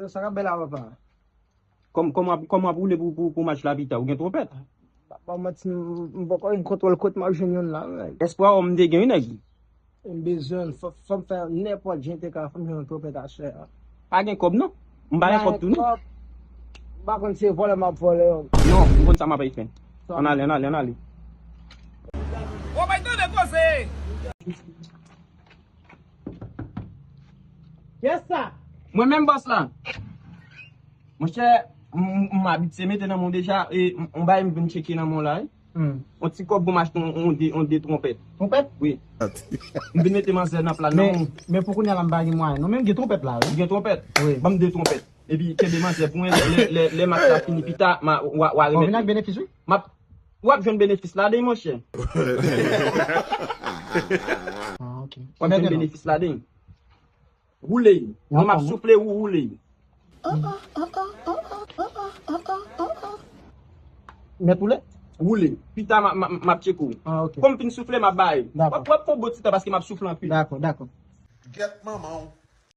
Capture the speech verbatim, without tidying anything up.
Sa k ap bay la, papa? Kòm kòman w ap- kòman w ap woule pou, pou, pou match la pita? Ou gen twonpèt? Pa manti, m m poko gen kontwòl kot m ap jwenn youn la, men. Espwa w m te gen wi nèg. M bezwen l, fò fò m fè nenpòt jan te ka fè m jwenn yon twonpèt aswè a. Pa gen kòb non. M pa gen kòb tou non. M pa konn se vòlè m ap vòlè yo. Non, m konn sa m ap fè. Ann ale, ann ale, ann ale. Ou bay tande koze. Yes sa. Mwen menm bòs la. Monchè, m m- m abitye mete nan men w deja e m- m bay m vin tcheke nan men w la wi. Hmm. On ti kòb pou m achte on, on de, on de twonpèt. Twonpèt? Wi. M vin mete manzè nan pla nan Men, men w. Men pou kounye a la m pa gen mwayen. Non, men m gen twonpèt la, wi. Ou gen twonpèt? Wi. Ban m de twonpèt. Epi kenbe manzè pou mwen, lè, lè, lè match la fini pita, ma, w a, w a Bon, vin remèt ak mwen. Benefis, wi. M ap, w ap jwenn benefis ladan, monchè. Ah, ok. W ap jwenn Mete non. Benefis ladan. Woule. Yon Mwen m ap kòb, wi. Soufle ou woule. Mèt woule? Woule. Pita m a- m a- m ap tcheke w. Ah, ok. Kòm fin soufle, m ap bay. Dakò. W ap- w ap fè yon bon ti tan paske m ap soufle anpil. Dakò, dakò. Gèt manman w.